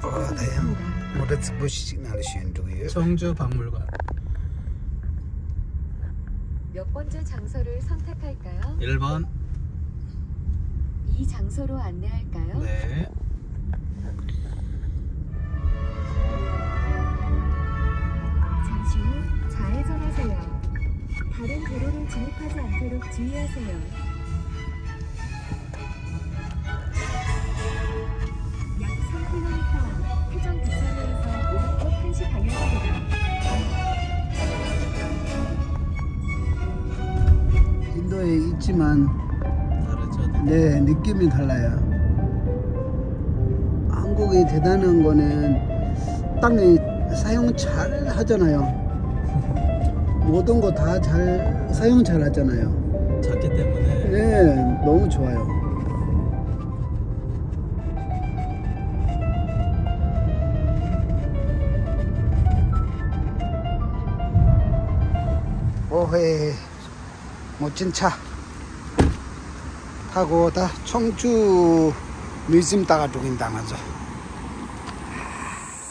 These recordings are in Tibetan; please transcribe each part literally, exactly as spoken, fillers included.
ཨོ་ད་ཡང་མོ་ཊ་རྫིག་པོ་ཞིག་ཅིག་ནང་ལ་ཞོན་འགྲོ་གི་ཡོད། 청주 박물관. 몇 번째 장소를 선택할까요? 일 번. 이 장소로 안내할까요? 네. 잠시 후 좌회전하세요. 다른 도로로 진입하지 않도록 주의하세요. 약 삼 킬로미터 앞 회전 교차로에서 오른쪽 한 시 방향입니다. 인도의 있지만 다르죠. 네, 느낌이 달라요. 한국이 대단한 거는 땅이 사용 잘 하잖아요. 모든 거 다 잘 사용 잘 하잖아요. 작기 때문에. 네, 너무 좋아요. ཨོ་ཧེ། ངོ་ཅན་ཆ། ད་གོ་ད་ཆོང་ཆུ་མིའུ་ཛིམ་ལྟ་ག་འགྲོ་གིན་ད་ང་ཚོ།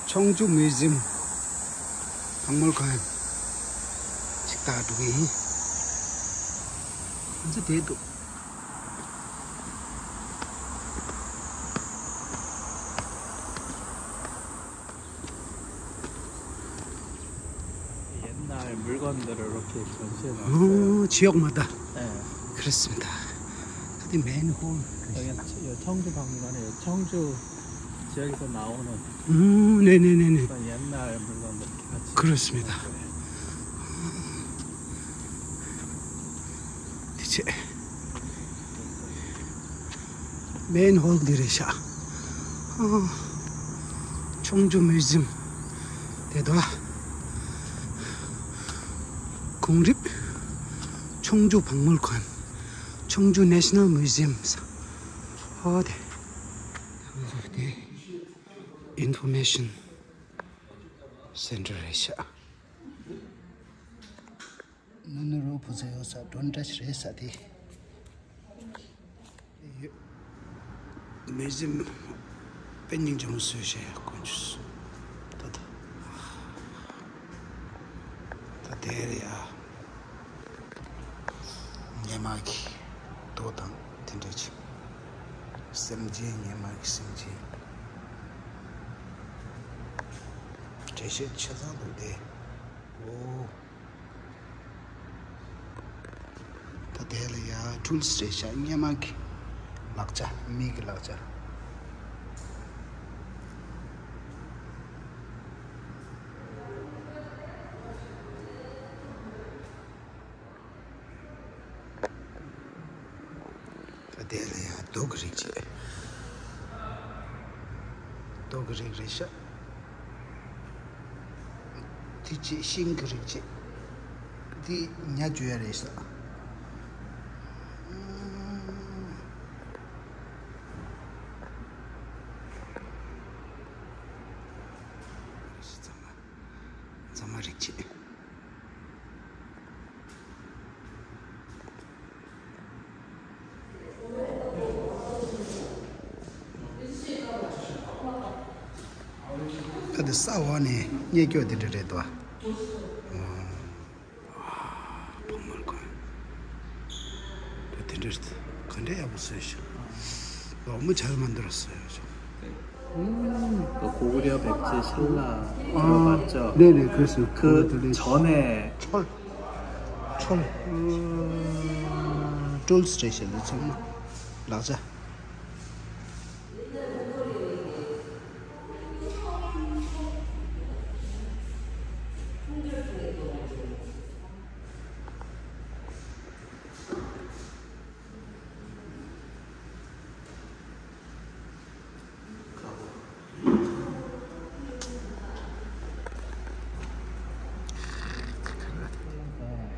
ཆོང་ཆུ་མིའུ་ཛིམ། བང་མོལ་ཁང་ཅིག་ལྟ་ག་འགྲོ་གིན་ཡིན། ང་ཚོ་དེ་འདུག 옛날 물건들을 이렇게 전시해 놨어요. 어, 지역 마다. 네. 그렇습니다. 그때 메인 홀. 여기 청- 이 청주 박물관에 이 청주 지역에서 나오는 음, 네네네네. 그런 옛날 물건들 이렇게 같이 그렇습니다. 있어요. 대체 메인 홀 འདི་རེད་ཤག་ཨ། ཆོང་ཆུ་མིའུ་ཛིམ། དེ་དག་གོང་རིམ། ཆོང་ཆུ་བང་མོལ་ཁང་། ཆོང་ཆུ་ནེ་ཤ་ནལ་མིའུ་ཛིམ། ཨོ་དེ། དེ་ཨིན་ཕོར་མེ་ཤན་སེན་ཊར་རེད་ཤག་ནུ་ནུ་རུ་བུ་ཚ་ཡོད་ས་སྒྲོན་བཀྲ་ཤིས་རེད་ས་དེ། ཡོད། མིའུ་ཛིམ་དཔེ་སྙིང་རྗེ་མོ་བཟོས་ཤག་ཡ་དཀོན་མཆོག་ད་ད། ད་དེ་རེད་ཡ། སྙེ་མ་གི་རྡོ་དང་དེ་འདྲ་ཅིག་སེམས་ཅན་སྙེ་མ་གི་སེམས་ཅན། འགྲེལ་བཤད་ཆ་ཚང་འདུག་དེ། ཨོ། ད་དེ་ལ་ཡ་ཊུལ་སི་རེད་ཤག་སྙེ་མ་གི་ལག་ཆ། མི་གི་ལག་ཆ། ད་དེ་ལ་ཡ་རྡོ་གི་རིགས་བྱས། རྡོ་གི་རིགས་རེད་ཤག་དེ་བྱས་ཤིང་གི་རིགས་བྱས། དེ་ཉ་འཇུ་ཡ་རེད་ཤག་ཚང་མ་ཚང་མ་རིགས་བྱས། ད་དེ་ས་འོག་ནས་རྙེད་སྐྱོ་དེ་འདྲ་རེད་དོ། ཨོ། བང་མོལ་ཁང་། ད་དེ་འདྲ་རེད། ག་འདྲ་ཡག་པོ་བཟོས་ཤག་ལོ་མོ་ཆར་མ་འདུར་བཟོས་ཤག 그 고구려 백제 신라 아, 이거 맞죠? 네네, 그렇습니다. 그 그거 전에 ӵܘܠ, ӵܘܠ, 어, ܬܘܠ ܣ ܬ ܝ ܫ ܢ ܕ ཚང་མ་ལག་ཆ།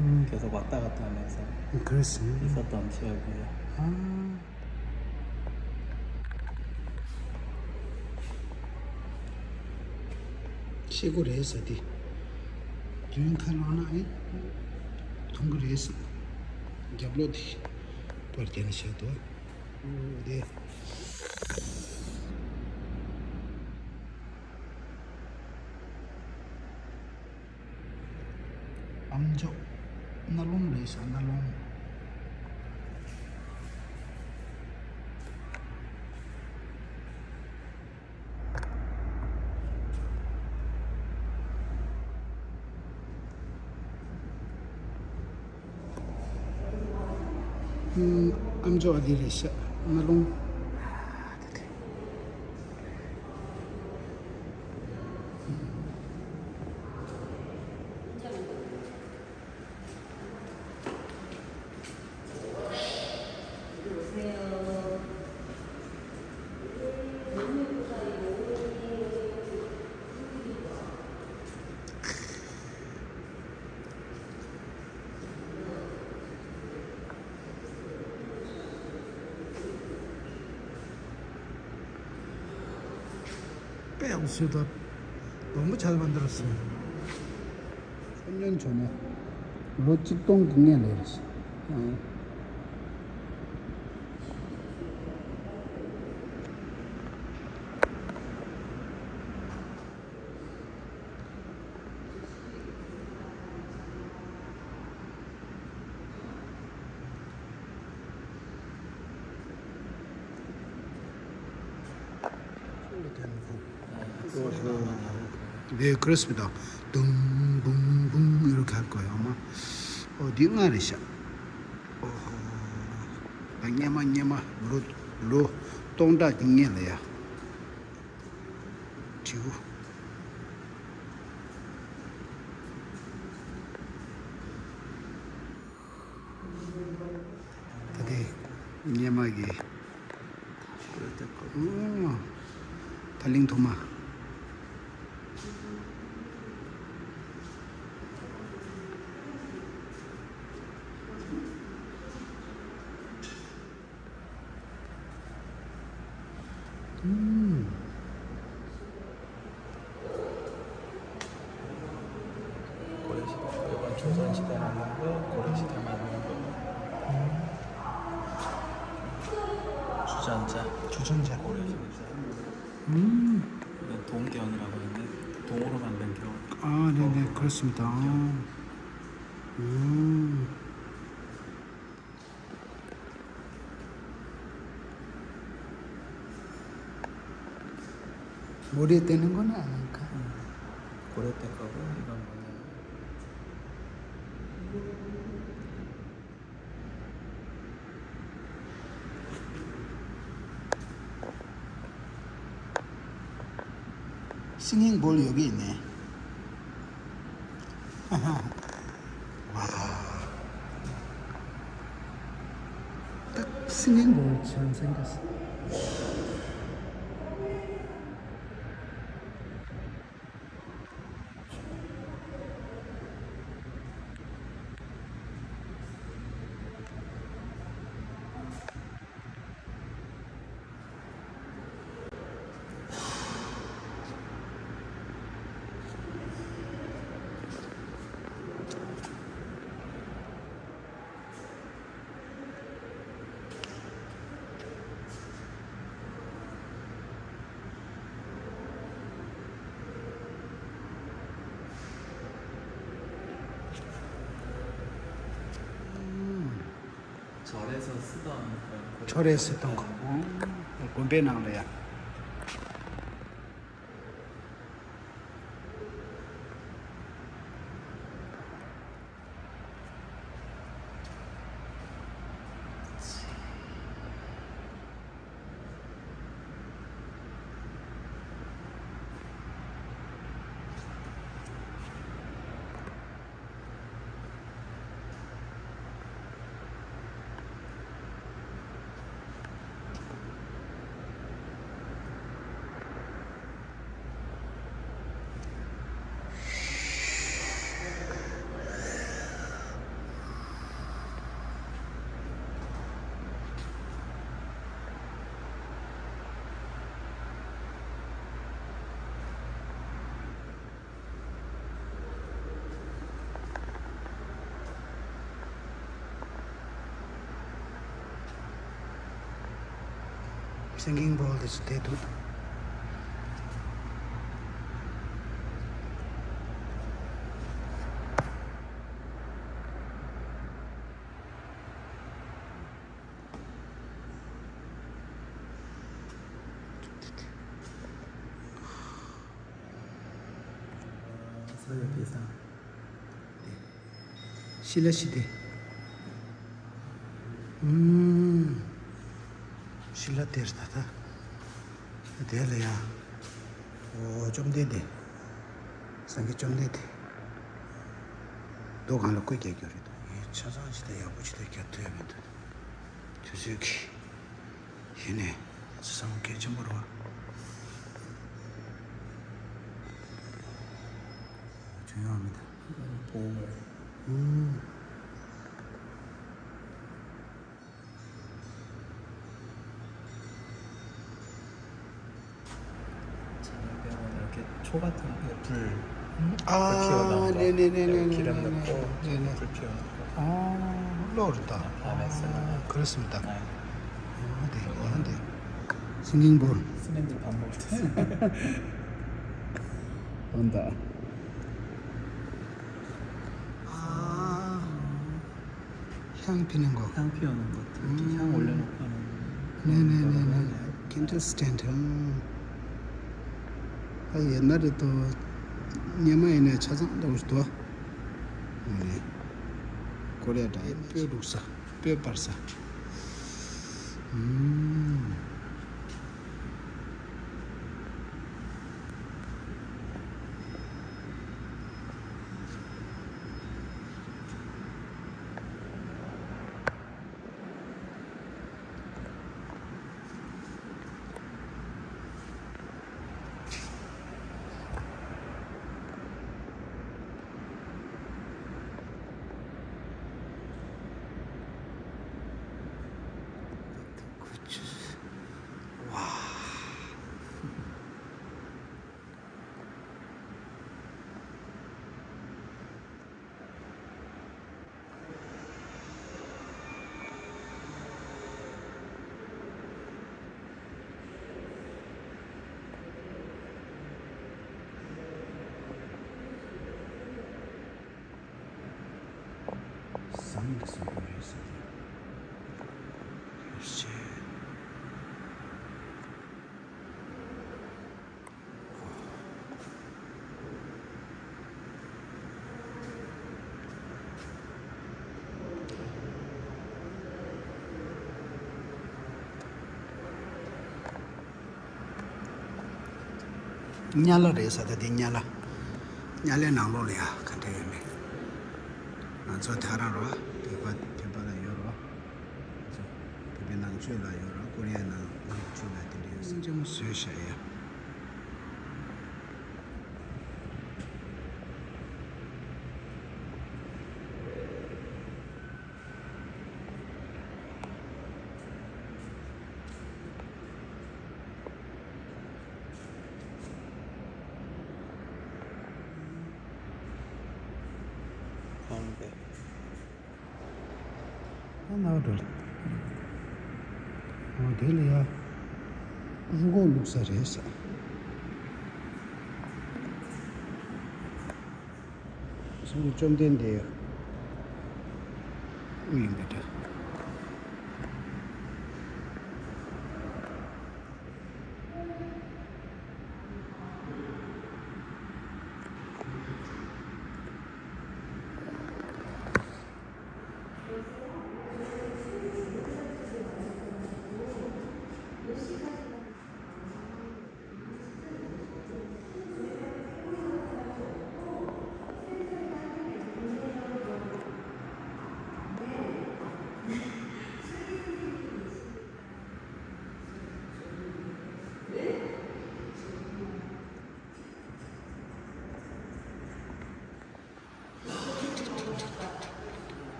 음. 계속 왔다 갔다 하면서 그랬어요. 있었던 지역이에요. 아. ཤེལ་སྒོ་རེད་ཟེར་དེ། མདུན་ཁ་ལོག་ན་ཨེ། མཐོང་གི་རེད་ཟེར། རྒྱབ་ལོགས་དེ་པར་རྒྱབ་ནས་བཞག་འདུག་ཨོ་དེ། ཨམ་ཅོག་འདི་རེད་ཤག་རྔ་ལུང་། དཔེ་ཡག་པོ་བཟོས་འདུག་དང་པོ་ཆར་པ་འདི་རུ་སོང་། སྔོན་བྱུང་ན་ལོ་གཅིག་སྟོང་གི་སྔོན་ལ་རེད། འདི་ཁྲིས་མ་དང་དུང་བུང་བུང་ཨི་རུ་ཁ་གོ་ཡོང་མ། ཨོ་འདི་ང་རེད་ཤག་ཨོ་ཧོ། ད་སྔོན་མ་སྔོན་མ་ལོ་ལོ་སྟོང་ཕྲག་གི་སྔོན་ལ་ཡ། དྲིའུ། ད་དེ་སྔོན་མ་གི་ཨོ་ད་གླིང་ཐོག་མ། ཨ་ནི་ནི་ཁོ་སུམ་དང་། ཨོ་རེད་དེ་ནི་མགོ་ན་ཨ་ཁ། ཁོ་རེ་དེ་ཁ་བོ་ཡིན་པ་མ་ནི། སིང་གིང་བོལ་ཡོད་གི་ཡིན་ནས། ད་སིང་གིང་བོལ་ཆང་སེང་ག་སི། ཕྱོགས་རེ་སུ་དང་ཁོ། ཕྱོགས་རེ་སུ་དང་ཁོ། དགོན་པའི་ནང་ལ་ཡ། སིང་གིང་བོལ་དེ་ཚོ་བསྡད་འདུག་ཤི་ལ་ཤི་དེ། ཨུམ། ཤི་ལ་དེར་ད་ད། དེ་ལ་ཡང་། ཨོ་བཅོམ་ལྡན་འདས། སངས་རྒྱས་བཅོམ་ལྡན་འདས། རྡོ་སྒང་ལ་སྐུ་རྒྱབ་རྒྱུ་རེད་དོ། ཡིན་ཆ་ཚང་ཅི་ལྟར་ཡག་པོ་ཅི་ལྟར་རྒྱབ་ཐུབ་མེད་དོ། དུས་ཚོད་ཀྱི། ཡིན་ནས། བསམ་བློ་གལ་ཆེན་པོ་རེད་བ། ཁྱོད་ཡོང་མི་ད། ཨུམ། ཆོ་ག་ཐུང་ངུ་བྲུས། ཨ། བྲུས་ཕྱིར་བཏང་། ནེ་ནེ་ནེ་ནེ་ནེ་ཁྱི་རབས་ནེ་ནེ་ནེ་ནེ་ནེ། བྲུས་ཕྱིར་བཏང་། ཨ། གློག་རེད་ད། ཕ་མེས་སེ་ན། ཁུ་རེ་སིམ་ད། ཨ། ཡང་དེ་ཡང་དེ། Singing bowl. སེ་ན་འདི་ཕམ་པོ། འོན་ད། ཨ། ཤང་ཕི་ནང་གོ། ཤང་ཕི་ཡོང་ནང་གོ། ཤང་འོ་ལེ་ནོ་ཁོ་ནང་། ནེ་ནེ་ནེ་ནེ་ནེ། Candle stand. ཨ་ཡེ་ན་རེ་ཏོ། ཉེ་མ་ཡིན་ན་ཆ་ཚང་འདྲ་བོ་ཞིག་འདུག་ཨ། ནེ། ཀོ་རི་ཡ་འདྲ་ཡེ་སྤོས་འདུག་ས། སྤོས་སྤར་ས། ཨུམ། ཟམ་འདི་སོང་པོ་རེད་ཟེར་ཏེ། ཡོ་ཤེ། ཉ་ལ་རེད་ས་ད་དེ་ཉ་ལ། ཉ་ལའི་ནང་ལོགས་ལ་ཡ་ག་འདྲ་ཡོད་མེད། ང་ཚོ་ཐག་རང་རོ། བོད་པ་བོད་པ་ལ་ཡོད་རོ། བོད་པའི་ནང་ཆོས་ལ་ཡོད་ར། ཀོ་རི་ཡའི་ནང་ནང་ཆོས་ལ་དེ་འདྲ་ཡོད་ཟེར། སེམས་ཅན་བཟོས་བཞག་ཡ། ཁོང་གི། ཨ་ན་འགྲོ་ལེ། འོ་དེ་ལ་ཡ། རུ་ཁོག་བླུགས་ས་རེད་ས། སངས་རྒྱས་བཅོམ་ལྡན་འདས་དབུ་ཡིན་པའི་འདྲ།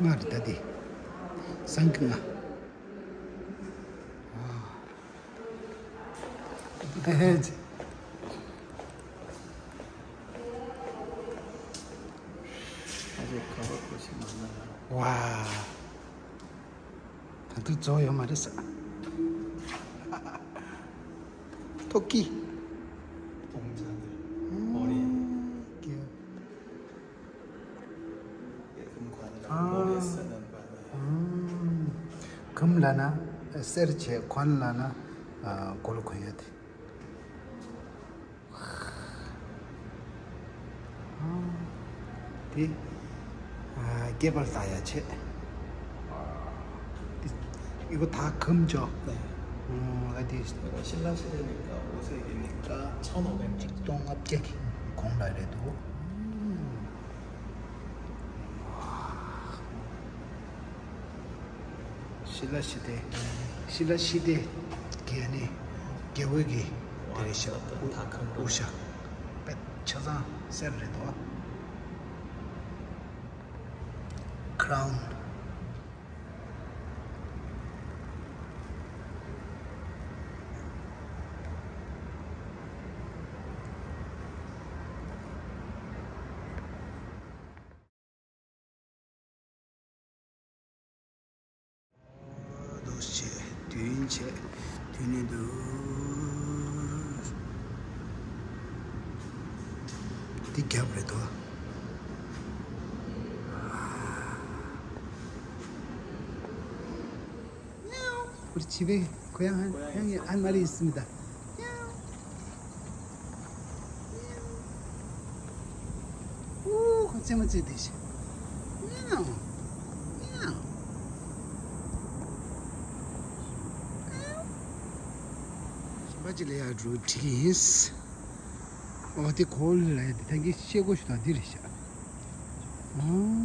ང་རེད་ད་དེ། སང་གི་ང་། ཨ། དེ་ཧེ་ཅི། ཨ་ཅེ་ཁ་བ་ཁོ་ཤི་མ་ན་ལ། ཝ། ད་དུང་རྫོགས་ཡོད་མ་རེད་ས། ཐོ་ཀི། ཨོ་རེད། ཀི། ཨ། གུམ་ལ་ན་གསེར་བྱས། གོན་ལ་ན་གོ་ལ་གོན་ཡ་དེ། དེ། སྐེད་པར་ལྟ་ཡ་ཆེ། ཨི་གོ་ཐག་ཁམ་ཅོ། ཨ་དེ། ཤི་ལ་ཤི་ལ་ནི་ཀ་འོ་སེ་གི་ནི་ཀ་ཆང་ནོ་ནི་ཅིག་སྟོང་ལྔ་བརྒྱ་གི་གོང་ལ་རེད་འདུག་ཤི་ལ་ཤི་དེ། ཤི་ལ་ཤི་དེ། གལ་ནི། རྒྱལ་པོའི་གི་དེ་རེད་ཤག་ཨུ་ཤ། པད་ཆ་ཚང་གསེར་རེད་འདུག crown། འདུག་བྱས་དུས་ཡུན་བྱས་དུས་ནས་འདུག་འདི་རྒྱབ་རེད་དོ། ཁོ་ཅི་བས་ཁོ་ཡང་ཡང་ཡང་ཨ་མ་རེད་ཟིན་ད། ཨོ་ཁོ་རྩེད་མོ་རྩེ་དེ་ཤི། མིའུ། མིའུ། ཞིམ་པ་ཅིག་ལས་ཡ་འགྲོ་བྲིས་ཡིན། ཨོ་དེ་ཁོ་ལ་ཡ་དེ་ཐང་གི་ཤེལ་སྒོ་ཞིག་དང་འདི་རེད་ཤག་ཨོ།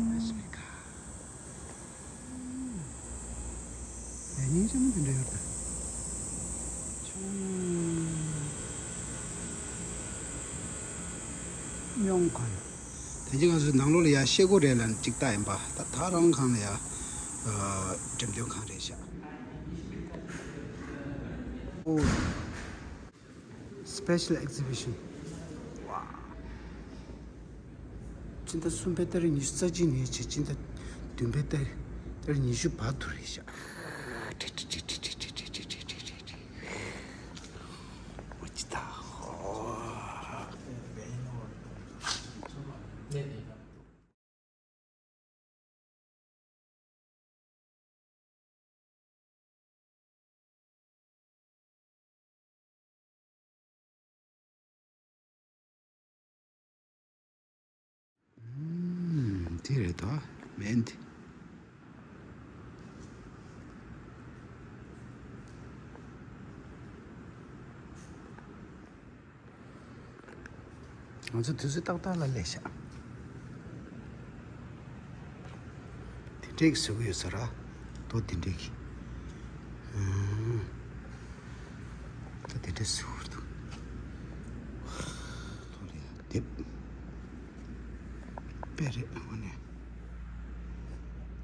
ཡ་སྙིང་རྗེ་མོ་དེ་འདྲ་ཡོད་ད། སྨྱོང་ཁང་། དེ་རྗེས་ང་ཚོའི་ནང་ལོགས་ལ་ཡ་ཤེལ་སྒོ་རེད་ལ་གཅིག་ལྟ་ཡིན་པ་ད་ད་རང་ཁང་ལ་ཡ། འགྲེམས་སྟོན་ཁང་རེད་ཤག་ཨོ། Special exhibition། ཝ། སྤྱི་ཟླ་གསུམ་པའི་ཏ་རིག་ཉི་ཤུ་རྩ་གཅིག་ནས་བྱས་སྤྱི་ཟླ་བདུན་པའི་ཏ་རིག་ཏ་རིག་ཉི་ཤུ་བར་དུ་རེད་ཤག་ཨུམ། དེ་རེད་དོ། མེད་དེ། ང་ཚོ་དུས་ཚོད་ཏག་ཏག་ལ་སླེབས་ཤག་དེ་འདྲས་ཀྱི་བཟོ་གི་ཡོད་ས་ར། ཏོ་དེ་འདྲས་ཀྱི། ཨུམ། ཏོ་དེ་འདྲས་བཟོ་གི་འདུག་ཏོ་ལ་ཡ་དེབ། དཔེ་རེད་དངོས་གནས།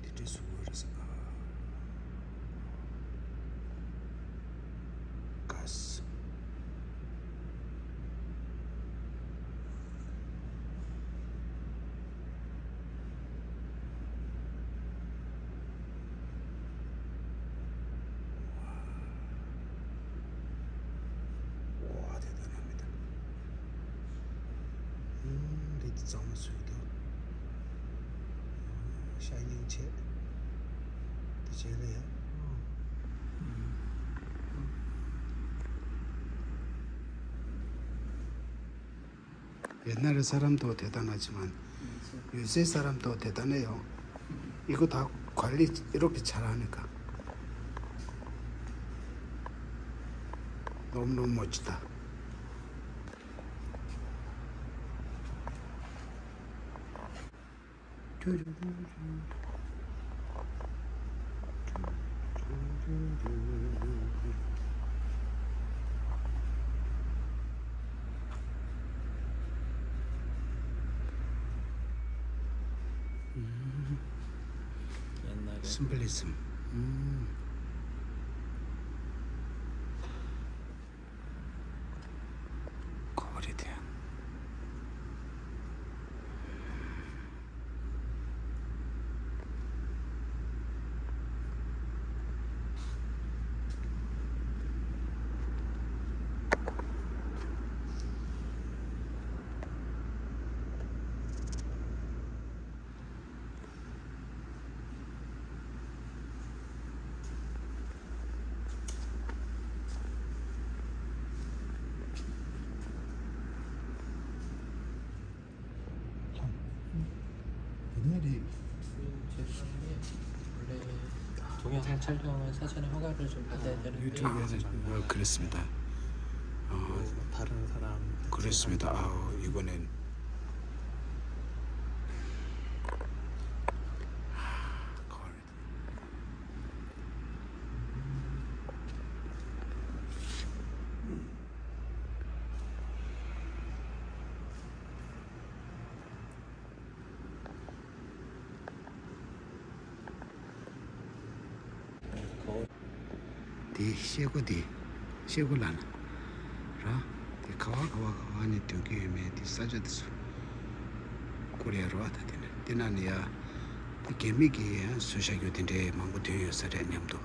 དེ་འདྲས་བཟོ་གི་རེད་ཟེར་ག་གས། ཝ། དེ་ལྟ་ན་མི་འདུག་ཨུམ། འདི་འདི་གཙང་མ་བཟོས་འདུག་ཤའི་ནིང་བྱས། དེ་བྱས་ལ་ཡ། ཡོད་ན་རེ་ས་རམ་ཏོ་དེ་ལྟ་ན་ཅི་མ། ཡོད་སའི་ས་རམ་ཏོ་དེ་ལྟ་ན་ཡོང་། ཨི་ཁུ་ད་ག་ལི་ཨི་རོག་གི་ཆ་ར་ནི་ག་ལོམ་ལོམ་མོ་ཅི་ད། Symbolism. ཁོ་རེད་དེ། 동영상 촬영을 사전에 허가를 좀 받아야 되는데 유튜브에서 어, 그렇습니다. 어, 다른 사람 그렇습니다. 아, 이거는 아, 거울. དེ་ཤེལ་སྒོ་དེ། ཤེལ་སྒོ་ལབ་ན་ར། དེ་ག་བ་ག་བ་ག་བ་ནས་སྡོད་ཀྱི་ཡོད་མེད་དེ་ས་ཆ་དེ་ཚོ་བསྐོར་ཡ་རོ། ད་དེ་ནས་དེ་ནང་ནས་ཡ་དེ་རྒྱ་མི་གིས་ཡང་བཟོས་བཞག་རྒྱུ་དེ་འདྲའི་མང་པོ་ཐོན་ཡོད་ས་རེད་མཉམ་དུ།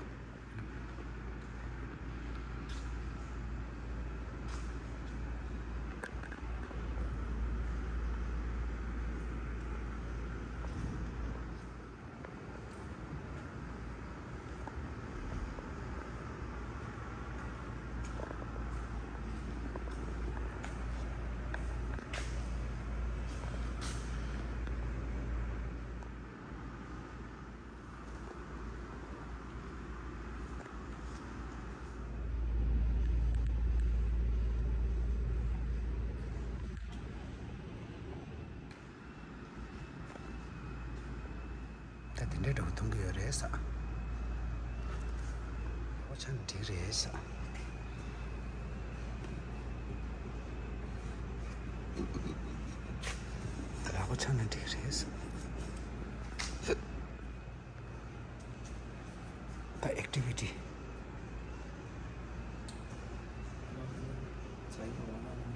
ད་དེ་འདྲའི་འདྲ་བོ་མཐོང་གི་ཡོད་རེད་ས། ཨོ་ཆ་ན་འགྲིག་རེད་ས། ད་ཨོ་ཆ་ན་འགྲིག་རེད་ས། ད་ཨེག་ཊི་བི་ཊི།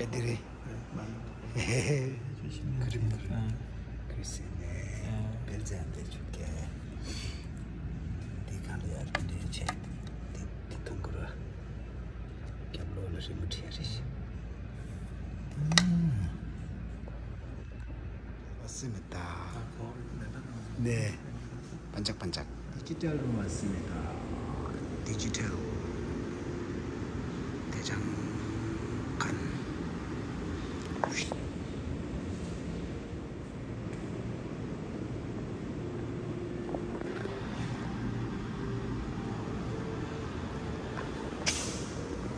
ཨེ་དེ་རེད། ཁ་རིམ་ཁ་རིམ། ཁ་སི་ནས་བེལ་ཛན་དེ་ཆུ་ཀེ། དེ་གང་ལ་ཡར་དེ་འདྲའི་ཆེ། དེ་དེ་ཐུང་གུ་ར། རྒྱབ་ལོགས་ལ་རི་མོ་བྲིས་རེད། ཨ་སི་མེ་ད། ནས། པན་ཅག་པན་ཅག་ཌི་ཇི་ཊལ་རུ་མ་སི་མེ་ད། ཌི་ཇི་ཊལ། དེ་ཅང་་གན།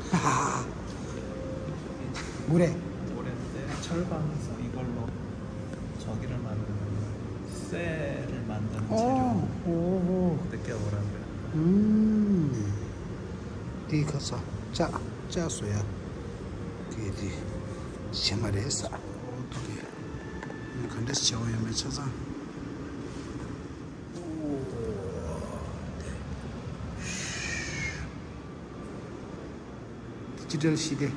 ཧ་ཧ་ཧ། ངུ་རེད། ངུ་རེད་དེ་ཆར་པ་ནི་ས་ཡི་གོ་ལོ། ཚོགས་ཀྱི་རེད་མ་རེད། སེ་རེད་མ་འདམ་ཆེ་རེད། ཨོ་ཨོ། དེ་སྐད་འོ་རང་རེད། ཨུམ། དེའི་ཁ་ས་ལྕགས་ལྕགས་བཟོ་ཡ། དེ་དེ་བྱེ་མ་རེད་ས། ཨོ་དེ་ག་འདྲས་བྱེ་བ་ཡོད་མེད་ཆ་ཚང་། ཨོ་དེ། ཌི་ཇི་ཊལ་ཞི་བདེ།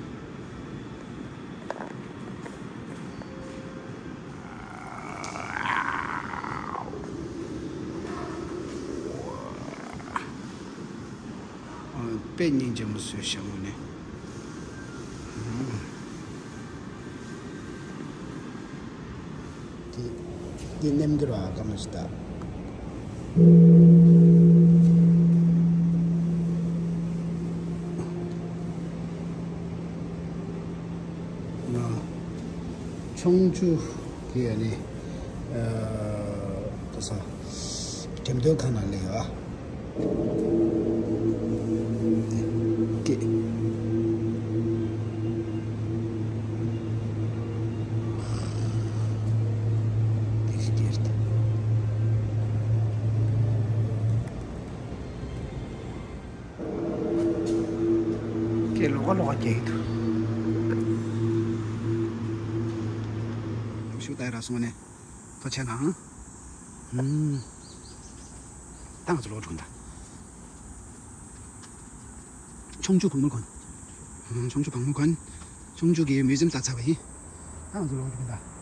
དཔེ་སྙིང་རྗེ་མོ་བཟོས་ཤག་དངོས་གནས། འདི་འདི་ནེམ་གི་ར་ཀ་མ་ཞིག་ད། ཆུང་ཆུང་གི་ཨ་ནི་ཨ་ད་ས་འགྲེམས་སྟོན་ཁང་ནང་སླེབས་ཡོད་ཨ། ཀེ། དེ་ཞིག་དེར་ད། ཀེ་ལོག་ལོག་རྒྱག་གི་འདུག་ཤུགས་ལྟ་ར་སོང་ནས་ཐོ་ཆེ་ནང་། ད་ང་ཚོ་ལོག་འགྲོ་གི་འདུག་ཆུང་ཆུང་བང་མུར་ཁོན། ཆུང་ཆུང་བང་མུར་ཁོན། ཆུང་ཆུང་གི་མིའུ་ཛིམ་ལྟ་ཚར་བ་ཡིན། ད་ང་ཚོ་ལོག་འགྲོ་གི་འདུག